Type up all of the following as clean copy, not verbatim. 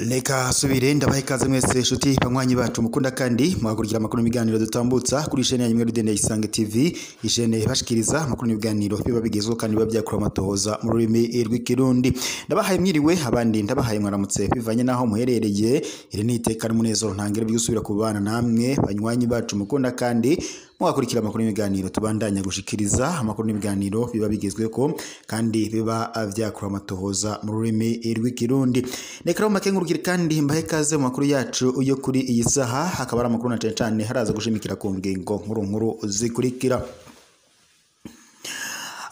Reka subire ndabahe ikaze mwese nshuti banywanyi bacu mukunda kandi muhakurikira amakuru n'ibiganiro dutambutsa kuri chaîne yanyu Rudende Isange TV, ishene bashikiriza amakuru n'ibiganiro biba bigezweho kandi biba byakura amatohoza mu rurimi rw'ikirundi. Ndabahaye mwiriwe abandi ndabahaye mwaramutse bivanye naho muherereye. Iri ni iteka n'umunezero ntangere byo gusubira kubana namwe banywanyi bacu mukunda kandi muhakurikira amakuru n'ibiganiro tubandanya gushikiriza amakuru n'ibiganiro biba bigezweho kandi biba vyakura amatohoza mu rurimi rw'ikirundi. Reka rero makengurukire kandi mbahe kaze mu makuru yacu yo kuri iyi saha, hakaba ari amakuru na cane cane haraza gushimikira ku ngingo nkuru nkuru zikurikira.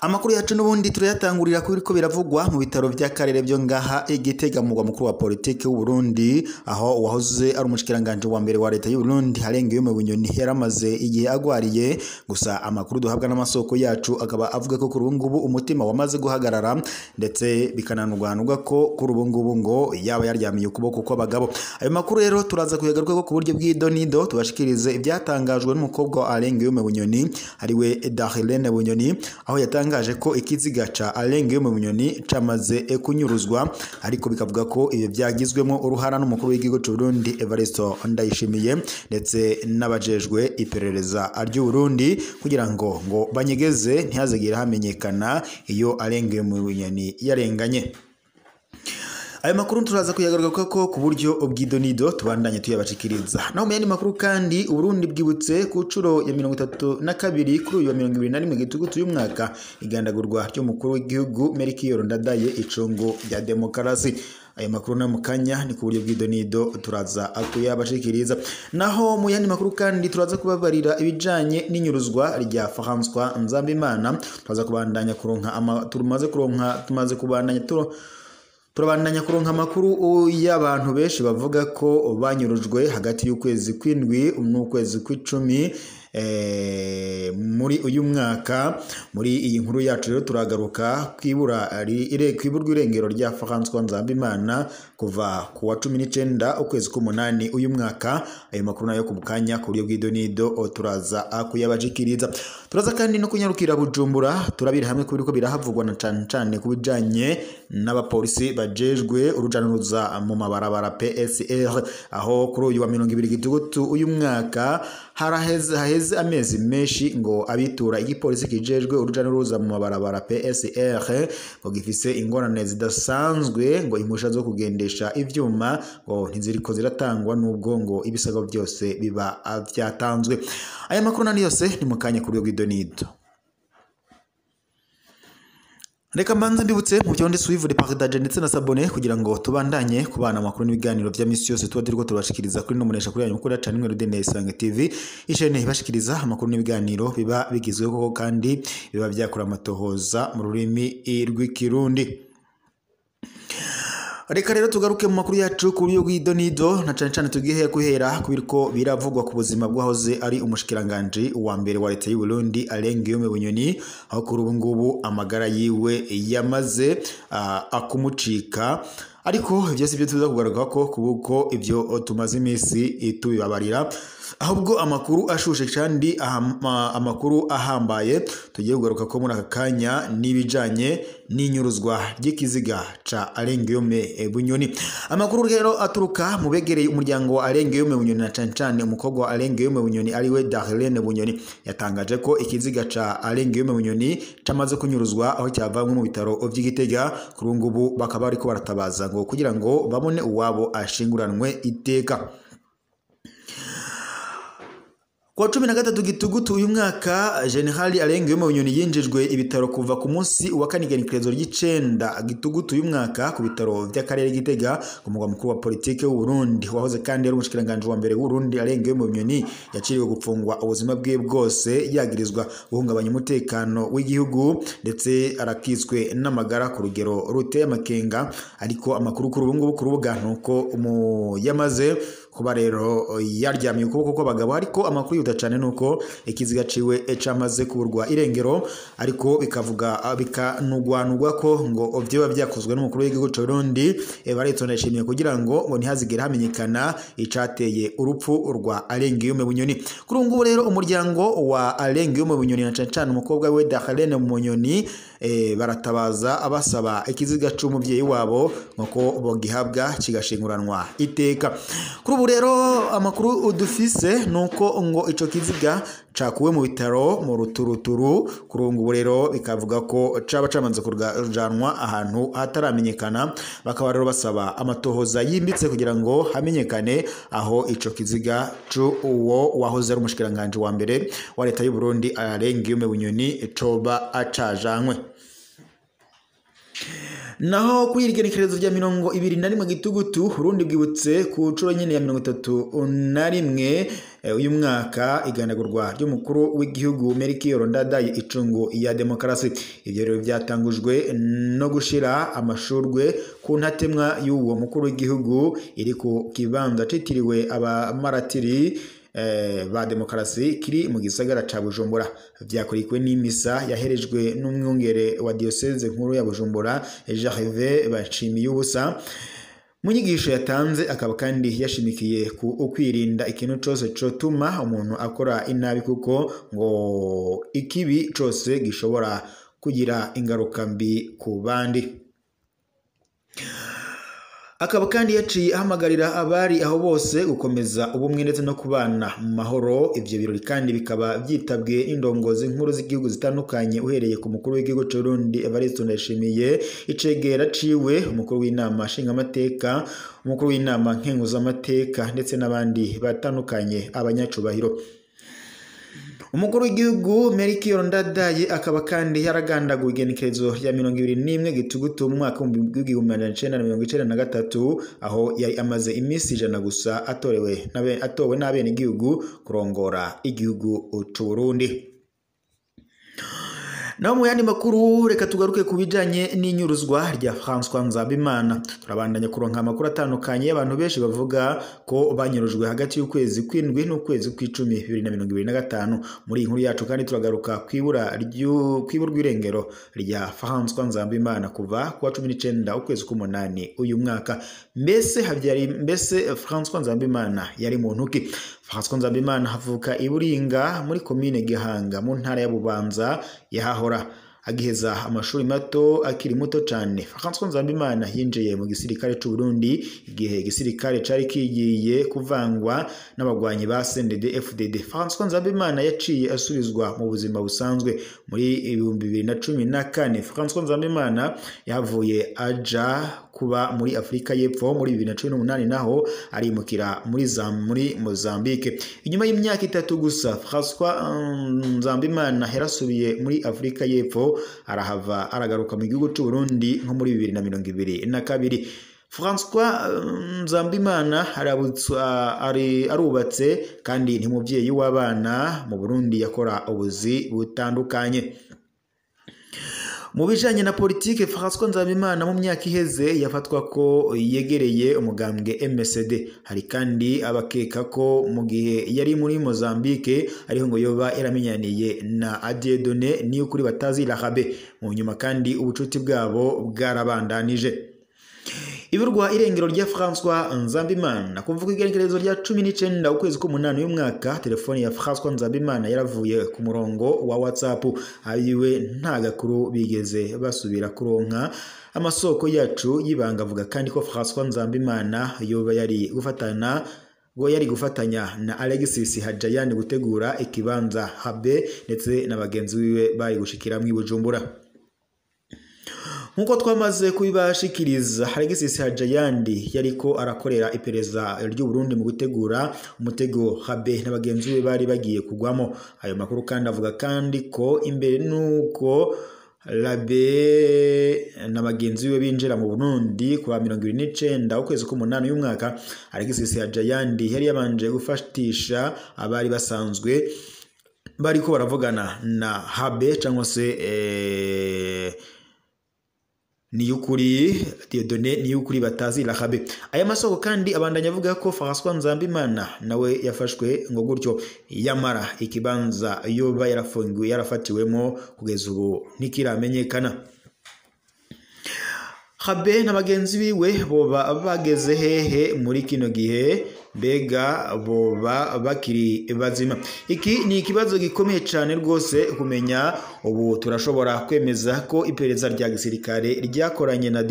Amakuru yacu n'ubundi turayatangurira kuri ko biravugwa mu bitaro by'akarere byo ngaha Igitega mu mugwa mukuru wa politike w'u Burundi, aho uwahoze ari umushikiranganje wa mbere wa leta y'u Burundi Alain Bunyoni yaramaze igihe agwariye. Gusa amakuru duhabwa n'amasoko yacu akaba avuga ko kuri ubu ngubu umutima wamaze guhagarara, ndetse bikananurwanurwa ko kuri ubu ngubu ngo yaba yaryamiye ukuboko kw'abagabo. Ayo makuru rero turaza kuyagarukako ku buryo bw'idonido, tubashikirize ibyatangajwe n'umukobwa wa Alain Bunyoni ariwe Darlene Bunyoni, aho yatangaje ko ikiziga ca Alain Bunyoni camaze kunyuruzwa, ariko bikavuga ko ibyo byagizwemo uruhara n'umukuru w'igihugu c'u Burundi Evariste Ndayishimiye ndetse n'abajejwe iperereza ry'u Burundi kugira ngo banyegeze ntihazigire hamenyekana iyo Alain Bunyoni yarenganye. Ayo makuru turaza kuyagaruka ko ku buryo bw'idonido tubandanye tuyabashikiriza. Naho mu yandi makuru kandi, Uburundi bwibutse ku curo ya 32 kuri uyu wa 2021 gitugutu y'umwaka igandagurwa ry'umukuru w'igihugu Melchior Ndadaye icungo rya demokarasi. Ayo makuru na mukanya ni ku buryo bw'idonido turaza kuyabashikiriza. Naho mu yandi makuru kandi turaza kubabarira ibijanye n'inyuruzwa rya François Nzambimana. Turaza kubandanya kuronka tumaze kuronka tumaze kubandanya turabandanya kuronka amakuru y'abantu benshi bavuga ko banyurujwe hagati y'ukwezi kw'indwi n'ukwezi kw'icumi muri uyu mwaka. Muri iyi nkuru yacu rero turagaruka kwibura kwiburwa irengero rya François Nzambimana kuva ku wa 19 ukwezi k'umunani uyu mwaka. Ayo makuru nayo kubukanya ku buryo bw'idonido turaza kuyabashikiriza. Turaza kandi no kunyarukira Bujumbura, turabira hamwe kubiriko birahavugwa na cane cane kubijanye n'abapolisi bajejwe uruja n'uruza mu mabarabara PSR, aho kuri uyu wa 20 gitugutu uyu mwaka haraheze amezi menshi ngo abitura igipolisi kijejwe uruja n'uruza mu mabarabara PSR ngo gifise ingorane zidasanzwe, ngo impusha zo kugendesha ivyuma ngo ntiziriko ziratangwa nubwo ngo ibisabwa byose biba vyatanzwe. Aya makuru nani yose ni mukanya kuri bw'idonido. Reka mbanze mbibutse mu byonde suivre partage ndetse na sabone kugira ngo tubandanye kubana amakuru n'ibiganiro vya misi yose tuba turiko turabashikiriza kuri no munesha kuri yanyu mukuru cyane mwe Rudende Isange TV, ishene ibashikiriza amakuru n'ibiganiro biba bigizweho kandi biba byakura amatohoza mu rurimi rw'ikirundi. Reka rero tugaruke mu makuru yacu ku buryo bw'idonido na cane cane tugiye guhera kubiriko biravugwa ku buzima bwahoze ari umushikiranganje wa mbere wa leta y'u Burundi Alain Bunyoni, aho kuri ubu ngubu amagara yiwe yamaze akumucika. Ariko ibyo si byo tuza kugaruka ko kubuko ibyo tumaze iminsi tubibabarira, ahubwo amakuru ashushe kandi amakuru ahambaye tugiye kugaruka ko muri aka kanya n'ibijanye n'inyuruzwa ry'ikiziga ca Alain Bunyoni. Amakuru rero aturuka mu begereye umuryango wa Alain Bunyoni na cane cane umukobwa wa Alain Bunyoni ariwe Darlene Bunyoni yatangaje ko ikiziga ca Alain Bunyoni camaze kunyuruzwa aho cyavanywe mu bitaro vy'Igitega. Kuri ngubu bakaba bariko baratabaza ngo kugira ngo babone uwabo ashinguranwe iteka. Kwa 13 gitugutu uyu mwaka, General Alain Bunyoni yinjijwe ibitaro kuva ku munsi wa kane igenekerezo ry'icenda gitugutu uyu mwaka ku bitaro by'akarere Gitega ku mugwa mukuru wa politike w'u Burundi. Wahoze kandi ari umushikiranganje wa mbere w'u Burundi Alain Bunyoni yaciriwe gupfungwa ubuzima bwe bwose yagirizwa guhungabanya umutekano w'igihugu, ndetse arakitswe n'amagara ku rugero ruteye amakenga. Ariko amakuru kuri ubu ngubu ku rubuga nuko yamaze Kuba rero yaryamye ukuboko kw'abagabo, ariko amakuru yuta cyane nuko ikiziga ciwe camaze kuburwa irengero, ariko bikavuga bikanugwanugwa ko ngo vyoba vyakozwe n'umukuru w'igihugu c'u Burundi Evariste Ndayishimiye kugira ngo ntihazigere hamenyekana icateye urupfu rwa Alain Guillaume Bunyoni. Kuri ubu rero umuryango wa Alain Guillaume Bunyoni na cane cane umukobwa we Darlene Bunyoni baratabaza abasaba ikiziga c'umuvyeyi wabo ngo bogihabwa kigashinguranwa iteka. Kuri ubu rero amakuru udufise nuko ngo ico kiziga cakuwe mu bitaro mu ruturuturu. Kuri ubu rero bikavuga ko caba camaze kujanwa ahantu hataramenyekana, bakaba rero basaba amatohoza yimbitse kugira ngo hamenyekane aho ico kiziga c'uwo wahoze ari umushikiranganje wa mbere wa leta y'u Burundi Alain Guillaume Bunyoni coba acajanwe. Naho kuri igenekerezo rya 21 gitugutu Burundi bwibutse ku curo nyene ya 31 uyu mwaka igandagurwa ry'umukuru w'igihugu Melchior Ndadaye icungu ya demokarasi. Ivyo rero byatangujwe no gushira amashurwe ku ntatemwa y'uwo mukuru w'igihugu iri ku kibanza citiriwe abamaratiri ba demokarasi kiri mu gisagara ca Bujumbura. Vyakorikwe n'imisa yaherejwe n'umwungere wa diocese nkuru ya Bujumbura Gervais Bashimiyubusa. Mu nyigisho yatanze akaba kandi yashimikiye ku ukwirinda ikintu cose cotuma umuntu akora inabi, kuko ngo ikibi cose gishobora kugira ingaruka mbi ku bandi. Akaba kandi yaciye ahamagarira abari aho bose gukomeza ubumwe ndetse no kubana mu mahoro. Ivyo birori kandi bikaba vyitabwe n'indongozi nkuru z'igihugu zitandukanye, uhereye ku mukuru w'igihugu c'u Burundi Evariste Ndayishimiye, icegera ciwe, umukuru w'inama nshingamateka, umukuru w'inama nkenguzamateka ndetse n'abandi batandukanye abanyacubahiro. Umukuru w'igihugu Melchior Ndadaye akaba kandi yaragandaguye igenekerezo rya 21 gitugutu mu mwaka w'1993, aho yari amaze iminsi 100 gusa atowe n'abenegihugu kurongora igihugu c'u Burundi. Naho mu yandi makuru reka tugaruke ku bijanye n'inyuruzwa rya François Nzabimana. Turabandanya kuronka amakuru atandukanye y'abantu benshi bavuga ko banyurujwe hagati y'ukwezi kw'indwi n'ukwezi kw'icumi 2025. Muri iyi nkuru yacu kandi turagaruka kwibura kw'iburwa irengero rya François Nzabimana kuva kuwa 19 ukwezi k'umunani uyu mwaka. Mbese havyari mbese François Nzabimana yari muntu ki? François Nzabimana havuka i Buringa muri komine Gihanga mu ntara ya Bubanza yahahora. Agiheza amashuri mato akiri muto cyane, François Nzabimana yinjiye mu gisirikare c'u Burundi igihe igisirikare cari kigiye kuvangwa n'abagwanyi ba CNDD-FDD. François Nzabimana yaciye asubizwa mu buzima busanzwe muri 2014. François Nzabimana yavuye aja kuba muri Afrika y'Epfo muri 2018, naho arimukira muri Mozambique. Inyuma y'imyaka 3 gusa François Nzabimana yarasubiye muri Afrika y'Epfo, arahava aragaruka mu gihugu c'u Burundi nko muri 2022. François Nzabimana arubatse kandi ni muvyeyi w'abana. Mu Burundi yakora ubuzi butandukanye. Mu bijanye na politike, François Nzabimana mu myaka iheze yafatwa ko yegereye umugambwe MSD. Hari kandi abakeka ko mu gihe yari muri Mozambique ariho ngo yoba yaramenyaniye na Dieudonné Niyukuri batazi Rahabe. Mu nyuma kandi ubucuti bwabo bwarabandanije. Iburwa irengero rya François Nzabimana kuvuga igenekerezo rya 19 ukwezi k'umunani uyu mwaka, telefone ya François Nzabimana yaravuye ku murongo wa WhatsApp, ayiwe nta gakuru bigeze basubira kuronka. Amasoko yacu yibanga avuga kandi ko François Nzabimana yoba yari gufatanya na Alexis Hajayani gutegura ikibanza Habe ndetse na bagenzi biwe bari gushikira mu Bujumbura. Nkuko twamaze kubibashikiriza, Alexis Hajayandi yariko arakorera iperereza ry'u Burundi mu gutegura umutego Habe na bagenzi be bari bagiye kugwamo. Ayo makuru kandi avuga kandi ko imbere nuko Labe na bagenzi be binjira mu Burundi kuwa 29 ukwezi k'umunani uyu mwaka, Alexis Hajayandi yari yabanje gufatisha abari basanzwe bariko baravugana na Habe cyangwa se Niyukuri Dieudonné Niyukuri batazi Rahabe. Aya masoko kandi abandanya avuga ko François Nzambimana nawe yafashwe ngo gutyo, yamara ikibanza yoba yarafungiwe yarafatiwemo kugeza ubu ntikiramenyekana. Habe na bagenzi biwe boba bageze hehe muri kino gihe? Mbega boba bakiri bazima? Iki ni ikibazo gikomeye cyane rwose kumenya. Ubu turashobora kwemeza ko iperereza rya gisirikare ryakoranye na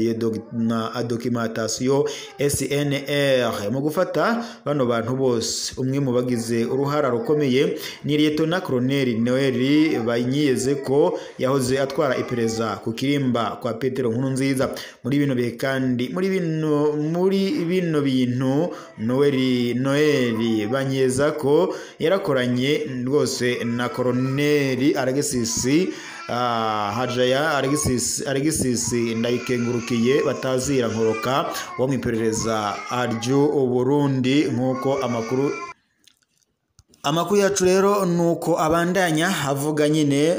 documentation SNR mu gufata bano bantu bose. Umwe mu bagize uruhara rukomeye ni Lieutenant Colonel Noel Banyiyeze ko yahoze atwara iperereza ku kirimba kwa Petero Nkurunziza. Muri bino bihe kandi muri bino bintu Noel Banyeza ko yarakoranye rwose na Colonel Alexis Hajaya Alexis Ndayikengurukiye batazira nkoroka wo mu iperereza ryo Burundi. Nkuko amakuru yacu rero nuko abandanya avuga nyine,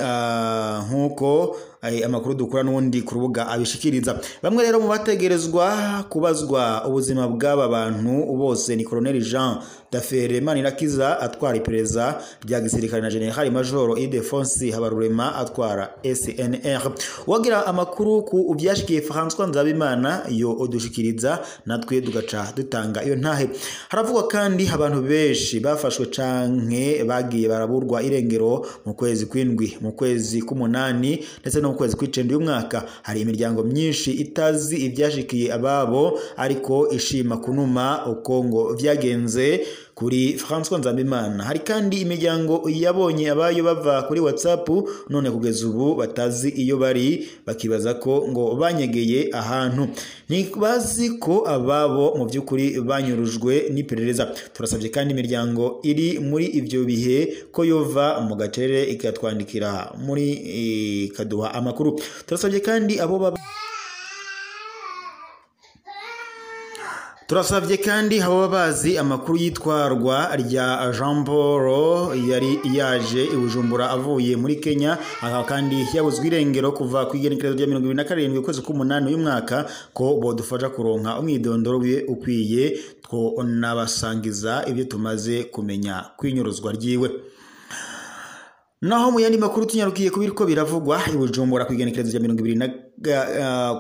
nkuko amakuru dukura n'ubundi ku rubuga abishikiriza. Bamwe rero mu bategerezwa kubazwa ubuzima bw'aba bantu bose ni Colonel Jean Dafere Manirakiza atwara iperereza rya gisirikare na General Major Ildefonse Habarurema atwara SNR. Wagira amakuru ku byashikiye François Nzabimana yo odushikiriza, natwe dugaca dutanga iyo ntahe. Haravugwa kandi abantu benshi bafashwe canke bagiye baraburwa irengero mu kwezi kw'indwi, mu kwezi k'umunani ndetse no mu kwezi kw'icenda y'umwaka. Hari imiryango myinshi itazi ibyashikiye ababo ariko ishima kunuma uko ngo vyagenze kuri François Nzabimana. Hari kandi imiryango yabonye abayo bava kuri WhatsApp none kugeza ubu batazi iyo bari, bakibaza ko ngo banyegeye ahantu, ntibazi ko ababo mu by'ukuri banyurujwe n'iperereza. Turasabye kandi imiryango iri muri ibyo bihe ko yova mu gacerere ikatwandikira muri ikaduha amakuru. Turasabye kandi abo baba Turasabye kandi abo bazi amakuru yitwarwa rya Jean Paul yari yaje i Bujumbura avuye muri Kenya, akaba kandi yabuzwe irengero kuva ku igenekerezo rya 27 ukwezi k'umunani uyu mwaka, ko bodufasha kuronka umwidondoro we ukwiye, two nabasangiza ibyo tumaze kumenya kwinyuruzwa ryiwe. Naho mu yandi makuru tunyarukiye kubiriko biravugwa i Bujumbura ku igenekerezo rya 20 na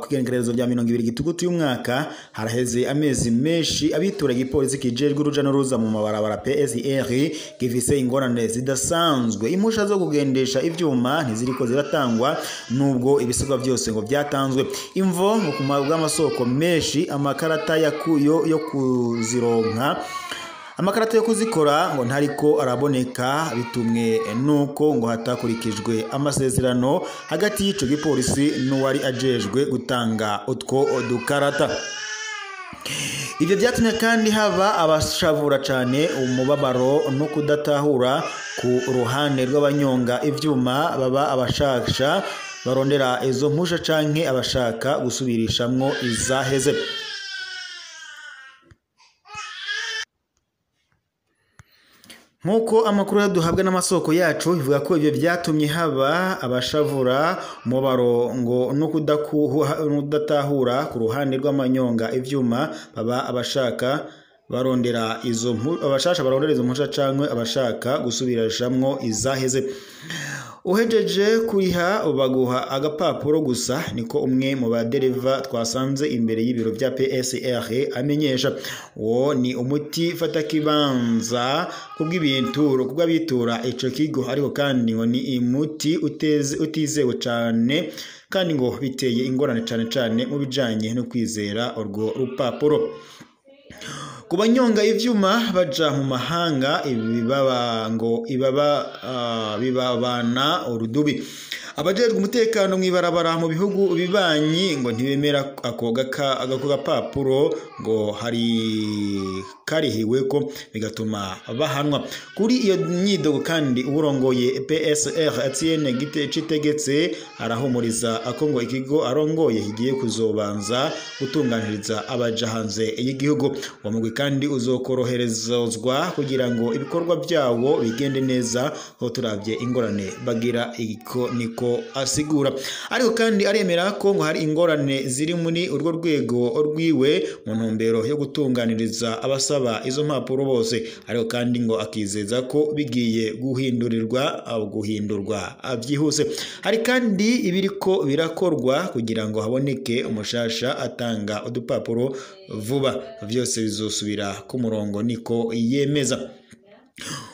ku igenekerezo rya 20 gitugutu y'umwaka, haraheze amezi menshi abitura igipolisi kijejwe uruja n'uruza mu mabarabara PSR gifise ingorane zidasanzwe. Impusha zo kugendesha ivyuma ntiziriko ziratangwa nubwo ibisabwa byose ngo byatanzwe. Imvo ngo bw'amasoko menshi amakarata yakuyo yo kuzironka, amakarata yo kuzikora ngo ntariko araboneka, bitumwe nuko ngo hatakurikijwe amasezerano hagati y'ico gipolisi n'uwari ajejwe gutanga utwo dukarata. Ibyo byatumye kandi haba abashavura cyane umubabaro no kudatahura ku ruhande rw'abanyonga ivyuma, baba abashakasha barondera izo mpusha canke abashaka gusubirishamwo izaheze. Nkuko amakuru yaduhabwa n'amasoko yacu bivuga ko ibyo byatumye haba abashavura umubaro ngo no kudatahura ku ruhande rw'amanyonga ivyuma, baba abashaka barondera izo abashasha barondera izo mpusha canke abashaka gusubirishamwo izaheze. Uhejeje kuriha baguha agapapuro gusa, niko umwe mu badereva twasanze imbere y'ibiro bya PSR amenyesha. Uwo ni umuti fatakibanza kubw'ibinturo kubw'abitura ico kigo, ariko kandi ngo ni umuti utizewe cane, kandi ngo biteye ingorane cane cane mu bijanye no kwizera urwo rupapuro. Ku banyonga ivyuma baja mu mahanga ibibaba ngo bibabana urudubi. Abajejwe umutekano mw'ibarabara mu bihugu bibanyi ngo ntibemera ako gapapuro ngo hari karihiwe ko bigatuma bahanwa. Kuri iyo myidogo kandi urongoye PSR Etienne Citegetse arahumuriza ako ngo ikigo arongoye kigiye kuzobanza gutunganiriza abaja hanze y'igihugu. Uwo mugwi kandi uzokoroherezwa kugira ngo ibikorwa byawo bigende neza, aho turavye ingorane bagira iko niko Niko asigura. Ariko kandi aremera ko ngo hari ingorane ziri muri urwo rwego rwiwe mu ntumbero yo gutunganiriza abasaba izo mpapuro bose, ariko kandi ngo akizeza ko bigiye guhindurwa byihuse. Hari kandi ibiriko birakorwa kugira ngo haboneke umushasha atanga udupapuro vuba, vyose bizosubira ku murongo, niko yemeza.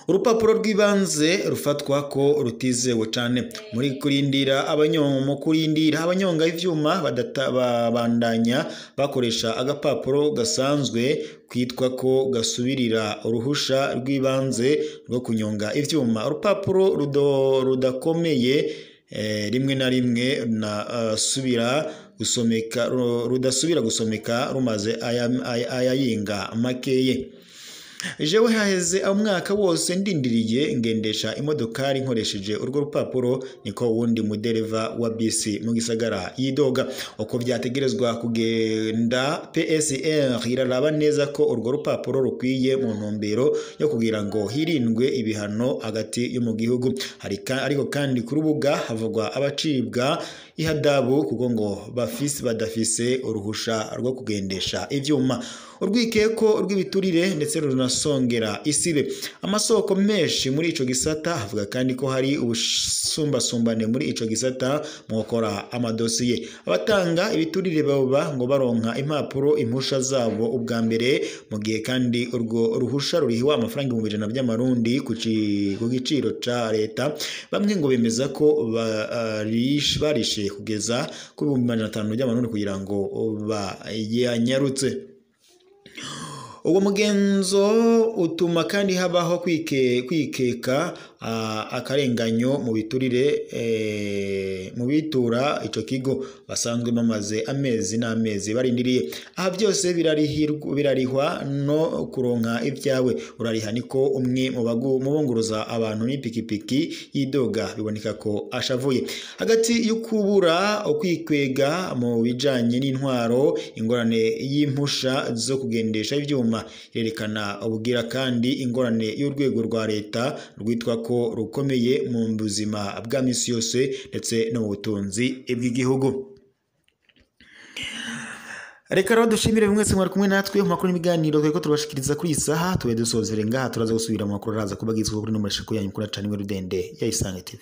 Urupapuro rw'ibanze rufatwa ko rutizewe cyane muri kurindira abanyonga ivyuma babandanya bakoresha agapapuro gasanzwe kwitwa ko gasubirira uruhusha rw'ibanze rwo kunyonga ivyuma. Urupapuro rudakomeye rimwe na rimwe na subira gusomeka rudasubira gusomeka rumaze ayayinga makeye. Jewe haheze umwaka wose ndindiriye ngendesha imodokari nkoresheje urwo rupapuro, niko wundi mudereva wa bisi mu gisagara yidoga. Uko vyategerezwa kugenda, PSR iraraba neza ko urwo rupapuro rukwiye mu ntumbero yo kugira ngo hirindwe ibihano hagati yo mu gihugu. Ariko kandi ku rubuga havugwa abacibwa ihadabu kuko ngo badafise uruhusha rwo kugendesha ivyuma. Urwikeko rw'ibiturire ndetse runasongera isibe. Amasoko menshi muri ico gisata avuga kandi ko hari ubusumbasumbane muri ico gisata mu gukora amadosiye. Abatanga ibiturire baba ngo baronka impapuro impusha zabo ubwa mbere, mu gihe kandi urwo ruhusha rurihiwa amafaranga 100,000 by'amarundi ku giciro ca leta. Bamwe ngo bemeza ko barishe kugeza ku 500,000 by'amarundi kugira ngo bayanyarutse. Uwo mugenzo utuma kandi habaho kwikeka akarenganyo mu biturire mu bitura ico kigo basanzwe bamaze amezi n'amezi barindiriye. Aha byose birarihwa no kuronka ibyawe urariha, niko umwe mu bunguruza abantu n'ipikipiki yidoga, biboneka ko ashavuye. Hagati y'ukubura ukwikwega mu bijanye n'intwaro, ingorane y'impusha zo kugendesha ivyuma irerekana ubugira kandi ingorane y'urwego rwa leta rwitwa ko rukomeye mu buzima bwa misi yose ndetse no mu butunzi bw'igihugu. Reka rero dushimire mwese mwari kumwe natwe mu makuru n'ibiganiro tweko turabashikiriza kuri iyi saha. Tube dusozere ngaha, turaza gusubira mu makuru araza kubagizwa kuri nomero yanyu kuri cana imwe rudende ya Isange TV.